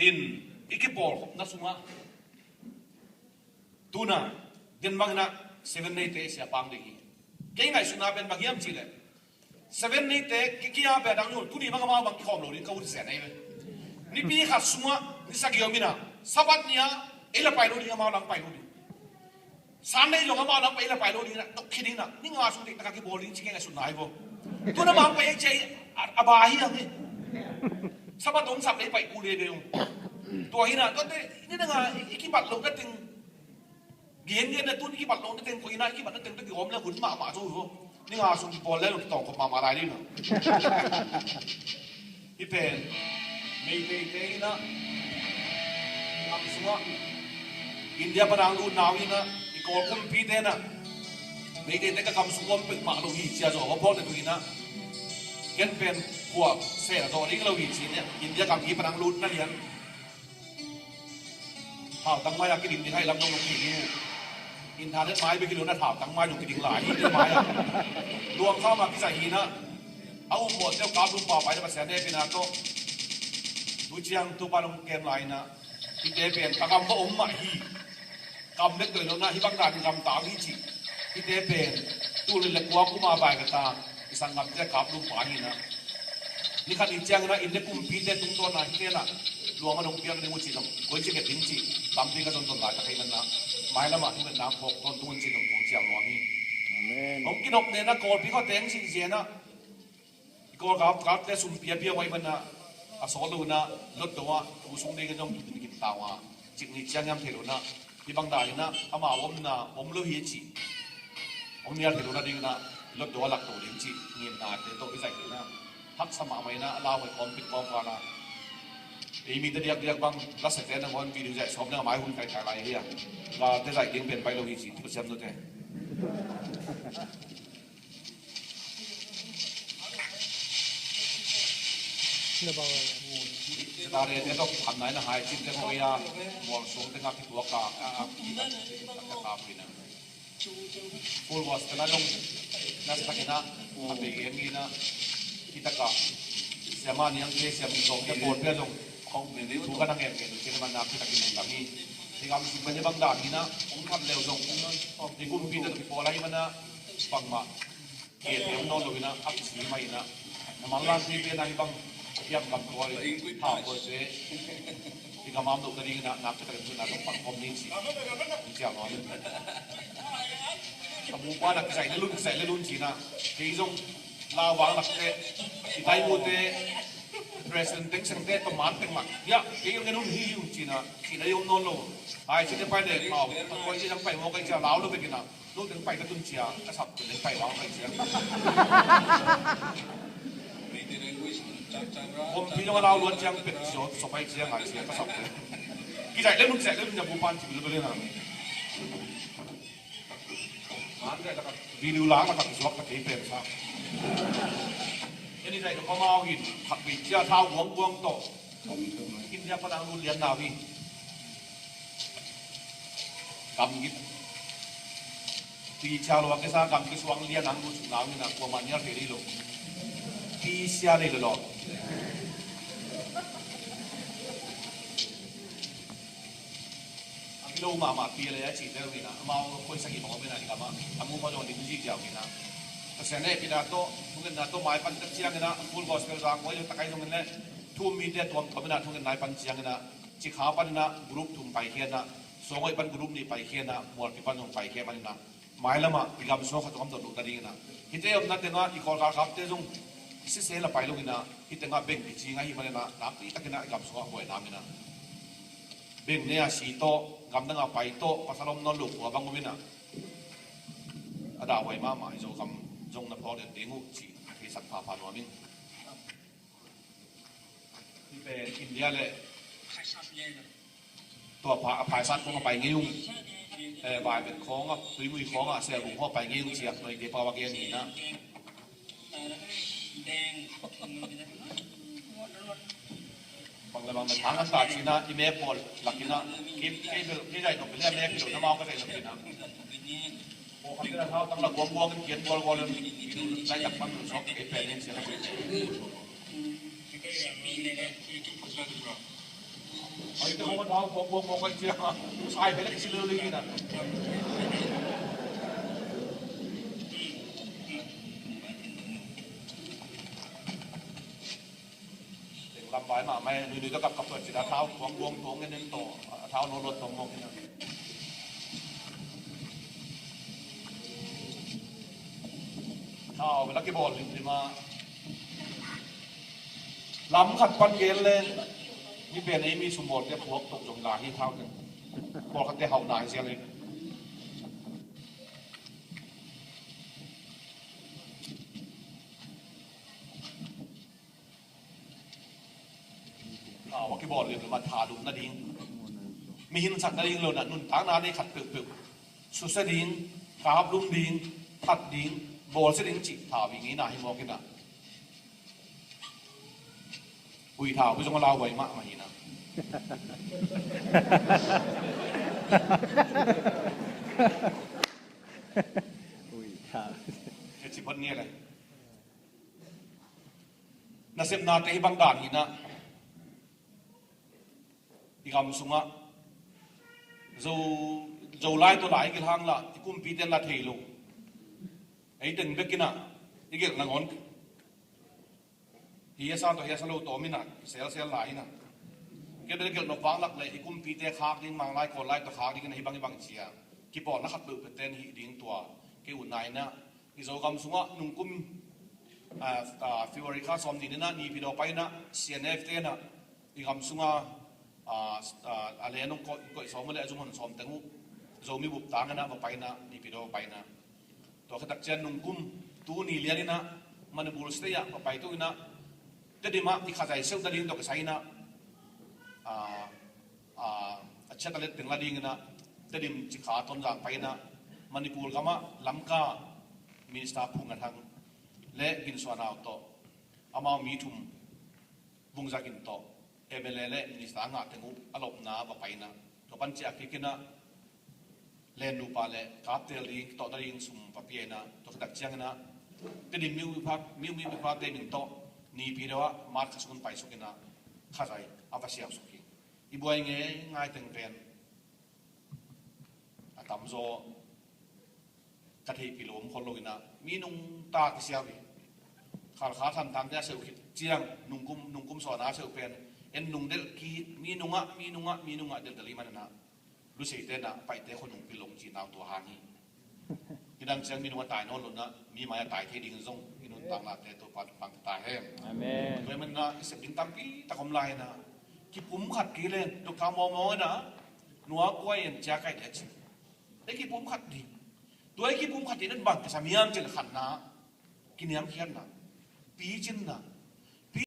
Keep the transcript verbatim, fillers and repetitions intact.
in i kipawlkhopna sungah tuna den bangin ah Seven Day te i siapang ding hi. Kei ngaihsutna pen bang hiam cihleh Seven Day te ki kia pen dang lul tuni bang amau bang kikhawm lo ding ka ut zen ahi ve. Nipi khat sungah ni sagih om in ah Sabbath ni-ah ei la pai lo ding, amau la hong pai lo ding. Sunday zong amau la hong pai, ei la pai lo ding in ah tok khin ding in ah ni nga sung deihtak a kibawl ding ci kei ngaihsutna hi vo. Tuna amau hong pai ei ci a, a ba hi hang hi. Sabbath hong sap lei pai kul hi ve ung. Tua hi in ah tuate ni dang a i kibat lohna teng Gen gen na tun i kibat lo na teng ko ina i kibat na teng teng ki om le hun mahmah zo hi vo. Ni nga sung kipawl le lo kitawng khop mahmah lai ding a. Hi pen Meitei te ina i kam sungah India pan ang lut nau ina i kawl kumpi te na Meitei te ka kam sung om pek mah lo hi cia zo ho phawk na tu ina ken pen khua se na zo ding lo hi ci ina India kam hi pan ang lut na lian. Thautang mai-ah kiding ding hai lam dong dong kiding uh. Internet mai bek hi lo na thautang mai dong kiding lai hi te mai-ah. Luang kha ma kisa hi na. A um bawh teu kap lum pau pai na Pasian ne pina tawh. Tu ciang tu pa dong kem lai na. Hite pen ka gam va om mah hi. Kam bek toi lo na hi bang dan gam tau hi ci. Hite pen tu le le kua kuma bai ka ta. I sanggamte kap lum pa hi na. Ni khat ni ciangin ah inn le kumpite tungtawn ah hite na luang a dong piak ding uh ci zong koi ci nget ding ci tampi ka zon zon lai ka thei man na. Mailam ah thungetna phawk tawntung un ci zong kong ciang nuam hi. Amen. Hong kinop ne na kawlpi khaw teng ci zie na i kawlkap kapte sum piapia wai man na a sawt lo na lot do ah thu sung ding a zong tutin kim tau a cik ni ciang yam thei lo na. Hi bang dan in ah amau omna om lo hi ci. Om nial thei lo na ding in ah lot do a lak to ding ci. Ngimna te tawh i zaih ding in ah haksa mahmah in ah a lau hoi kawm pit kawm kal a. Ei mite diakdiak bang la sete nangawn video zaih sawm na mai hun kaikai lai hi a. Galte zaih ding pen pai lo hi ci tu siam nute. Tare te tawh kikhamna in a hai cin te kong ei a mual suang te ngak kituak a a a a a a a a Full gospel a zong na sa takin ah a pe gen in ah hi takah siama niang te siam zong te pawl pia zong kong thu ka na ngen ngen cin a man nak hi takin zong tam hi. Hi gam sung bang hi bang dan hi na hong khat leu zong hong hi kumpi na kipawl ahi man ah bangmah Kian hong nawn lo in ah a kisi mah in ah na manlang te pen ah hi bang hiam kam tuai hau tuai te. I gam am loh nading in ah nak kitakin tun ah zong pangkhawm ding ci. Hong ciah nuam in. A bupa nak kisai le lun kisai le lun ci in ah kei zong lau vang lak te i tai mu te president teng seng te toman teng man. Hiah kei zong en hun hi hi un ci in ah ci na i om nawn lo. Ai ci te pai le mau a koi ci zang pai mawk ai ci a lau lo bek in ah. Lo teng pai ka tun cia, ka sap teng pai vang pai cia. Kawmpi zong a lau luat ciang pek cia, so pai cia ngai cia, ka sap teng. Kizaih le nun zaih le nun ya bupan ci bel bel na. Man zaih la ka video la la ka zuak ka kei pen sa. Eni zaih lo ka mau hin, khat bei cia thau guang guang tawh. India pan ang lu lian nau hi. Kam git. Ti cia lo a kesa kam kisuang lian ang lu suk nau hi na kuamah nial thei dih lo. Ti sia dih lo lo. A kilo mahmah pi le a ci deuh hi na amau koi sagih bang om hi na hi kama a mu kua zong lim zi diau hi na. Pasian ne pi na tawh thungetna tawh mai pan tak ciang hi na Full Gospel zang koi lo takai zong hi le thu um mite tuam tuam hi na thungetna i pan ciang hi na. Cikha pan hi na group thum paikhia hi na. Suanghoih pan group nih paikhia hi na. Mualpi pan zong paikhia pan hi na. Mailamah i gam sung khat zong om dot lut nading in ah hite omna tengah i kawlkal kapte zong sise la pai lo in ah hih tengah beng kici ngah hi man in ah nakpi takin ah i gam sungah buaina om in ah beng ne a si tawh gamdang a pai tawh pasal om nawn lo khua bang om in ah a dahhuai mahmah hi. Zogam zong na phawk den ding uh cih a theisak phapha nuam in. Hih pen India le tua pha, a phaisat khawng a pai ngei ung. Eh, Vaibet khawng a, Tuimui khawng a, Selbung khawng a pai ngei ung ciak noi te pau a gen ni na. Bang le bang le thang an ta ci na, i me pawl lak in ah, kei, kei bel, kei zai nop bel a me pilo na mau ka zai nop in ah. Aw, khat kena thau tang la guam guam in kian gual gual in, i du lai tak pan du sok kei pen in sia. Ai, te hong thau kong kong kong kai cia. Sai bel si lili na. Teng lam bai mah mai, nui nui ka kap kap tuan cina thau kuang kuang tuang ngen ngen to, thau no lot tong mong ina. Thau bela ki bol lim lima. Lam khat pan gel le, mi pen ei mi sum bol te puak tok zong la hi thau te. Bol khat te hau na hi sia le. Thau a kibawl lem lo mah tha lup nading, mi hinsak nading lo na nuntakna nei khat peuhpeuh, susia ding, kaplum ding, that ding, bawlsia ding cih thau i ngeina hi mawk ina. Ui thau pi zong a lauhuai mahmah ina. Ui thau. Ka ci phot ni le. Nasepnate hi bang dan hi na. I gam sungah Zo, Zolai tawh lai i kilhang lah i kumpite la thei lo. Ei teng bek ina i gelh nangawn hi a sa tawh hi a sa lo tawh mina i selsel lai ina. Kei bel gelh nop vang lak le i kumpite khak ding, Manglai Kawllai tawh khak ding ina hi bang hi bang cia kipawlna khat peuhpeuh ten hi ding tua kei utna ina. I Zogam sungah nungkum, ah, ah, February kha sawm nih nena Naypyidaw paina C N F tena i gam sunga, ah, ah, a le nung koih, koih sawm le a zumhon sawm teng uh Zomi bup tangena va paina, Naypyidaw va paina. Tua khatak cian nungkum tu ni lianina Manipur state ah va pai tu ina Tedim ah i khazai seuh nading tua kisai ina, ah, ah, a chiat a let teng la dingina Tedim cikha Tonzang paina Manipur gama Lamka Minister Pu Ngat Hang le Gin Suan Au tawh amau mi thum Vung Za Gin tawh M L A le Minister ngah teng uh a lopna va paina. Tua pan ciah kikina Len nupa le kaptel ding tawh na ding sum va piaina tua khatak ciangina Tedim miu mipa, miu mipa te min tawh Naypyidaw ah mat kha sukun pai sukina khazai a va siau suk hi. I buai ngei ngai teng pen a tamzaw ka theihpih lo om khol lo ina mi nungta kisiau hi. Khalkha Thantlang te a seuh khit ciang nungkum, nungkum sawn a seuh pen en nung delh kik mi nungah, mi nungah, mi nungah delh delh i manina Luseite na paite khonung pilong ci nau tua hang hi. Kidang ciang minung a tai nawn lo na mi mai a tai thei ding zong i nuntakna te Topa tung pang ta hen. Amen. Tua i man na i sep ding tampi tak om lai na kipum khat kei len tuk ka mawmaw na nua kuai en cia kai le cin. E kipum khat ding. Tua e kipum khat ding nan bang kisa miam cin khat na kiniamkhiatna, picinna,